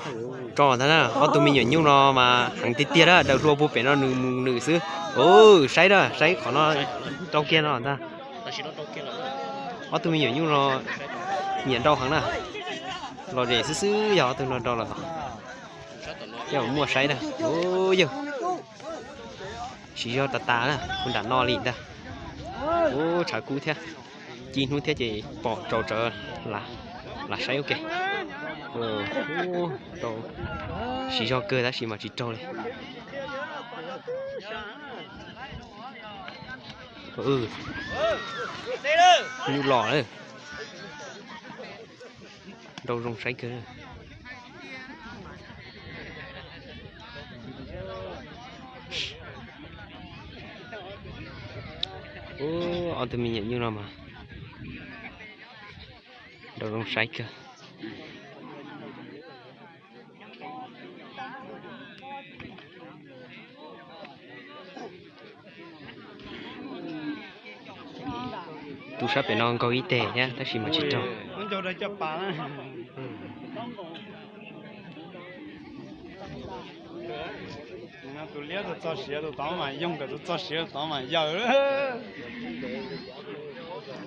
Tso ntag na, ob tug me nyuam nyuj no mas heev tiag tiag na, daws hlua puag pem no nws mus nws xwb. Saib na, saib qhov no rau kiag no ntag. Ob tug me nyuam nyuj no nyiam nrau heev na. Los zem xwb xwb yog ob tug no nrau los. Thiab muaj saib na. Yawg, siv zog tas tas na, kuv nram no li ntag. Ub, tshav kub thiab, ci hnub thiab ces pom tsaus tsawv. Lam saib ua ke. Rau, siv zog kawg tab sis mas tsis raug li. Nyuj los lawm. Nrau zoo saib kawg. Ub, ob tug me nyuam nyuj no mas nrau zoo saib kawg. Tus sab pem no nkaug ib teg thiab tab sis mas tsis raug. Tus liab tus txog siav tus tod mas yoog, nkawd tus txog siav tus tod mas yawg.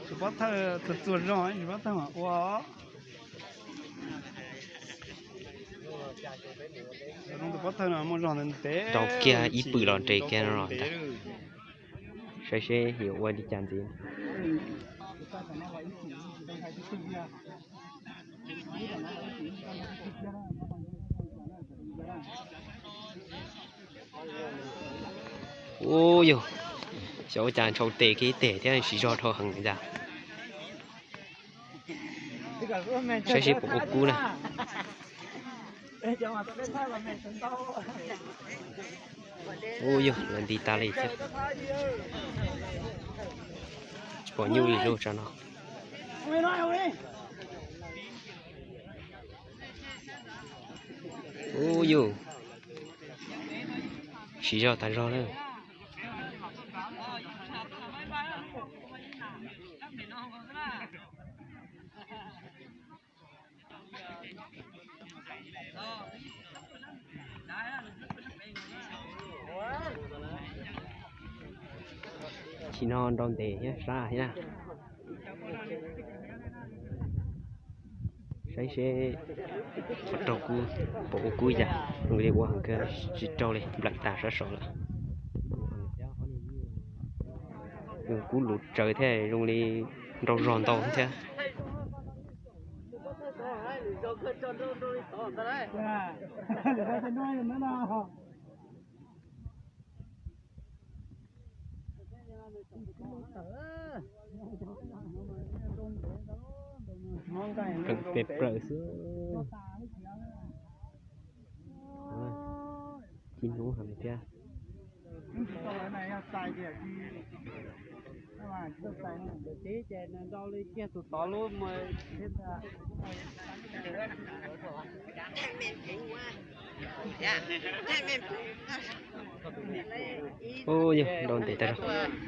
Tus pov thawj txuag txuag zog, tus pov thawj mas ua. Tus pov thawj no muaj zog ntev ntev. Rau kiag ib pwm los nres kiag no los ntag. Saib seb yuav ua li cas ntxiv. Ub yog, xyov ua cas ntshaus tes kiag ib teg thiab siv zog dhau heev li ntag. Saib seb puas ua kub na. Ub yog, lawv nti tas li thiab. Tsis pom nyuj li lub tsam no. Ub yog, siv zog tas zog lawm. Tsis no nrau ntev thiab sab thiab na. Saib seb qhov raug kub, pom ua kub cas, zoo li ua heev kawg tsis raug li, nplaim tas sab saud lawm. Kub luv tsawv thiab zoo li nrau zog ntau thiab. Keev pes plaws xwb. Ci hnub heev thiab. Ub yog, nrau ntev tas zog.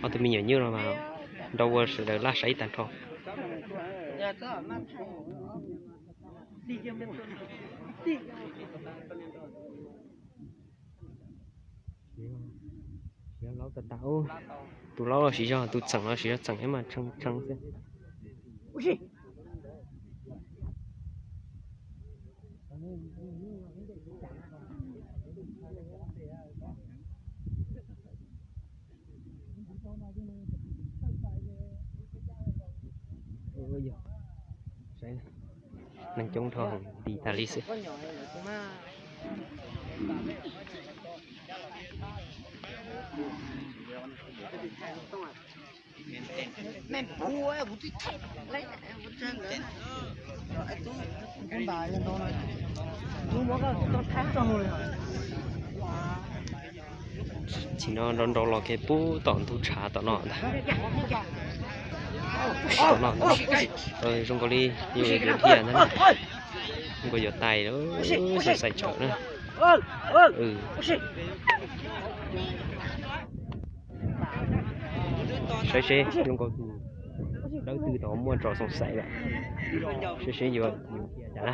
Ob tug me nyuam nyuj no mas nrau ua sawv daws laj saib tag nrho. Siv laub tas tas, tus laub los siv zog, tus txheem los siv zog txheem thiab mas tshee tshee xwb. Yog, saib, neeg coob dhau heev, nti tas li xwb. Tsis no nrau nrau los kiag pub tom ntug tshav tom no ntag. Tom no ntag. Zoo nkaus li yuav dhia ntag na. Zoo nkaus yuav tais lawm, xav xaiv tsawv na. Saib seb zoo nkaus tus dawb twg tod muaj tso xoo xaiv lawm. Saib seb yuav dhia cas na.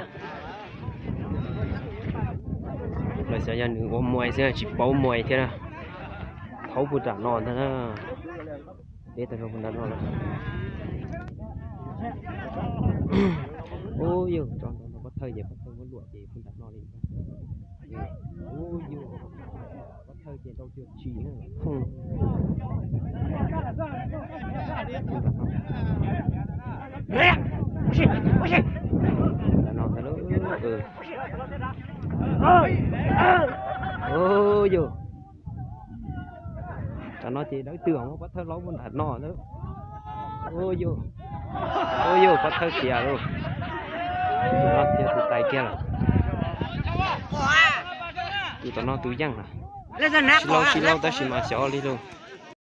Los xyov yog nws ua muag xwb tsis paub muag thiab na. Thaub puag nram no ntag na. Deb tag zog puag nram no lawm. Ub yog tso ntawm no pov thawj ces pov thawj muab luam ces puag nram no li. Ub yog pov thawj ces rau cuag tsis na. Puag nram no ntag lauj. Ub yog. Tam no ces dawb twg muab pov thawj laub puag nram no ntag. Ub yog. Ub yog pov thawj tias lauj. Tus no thiab tus tais kiag lawm. Tus tom no tus yeej na. Sib laub sib laub tab sis mas xyov li lauj.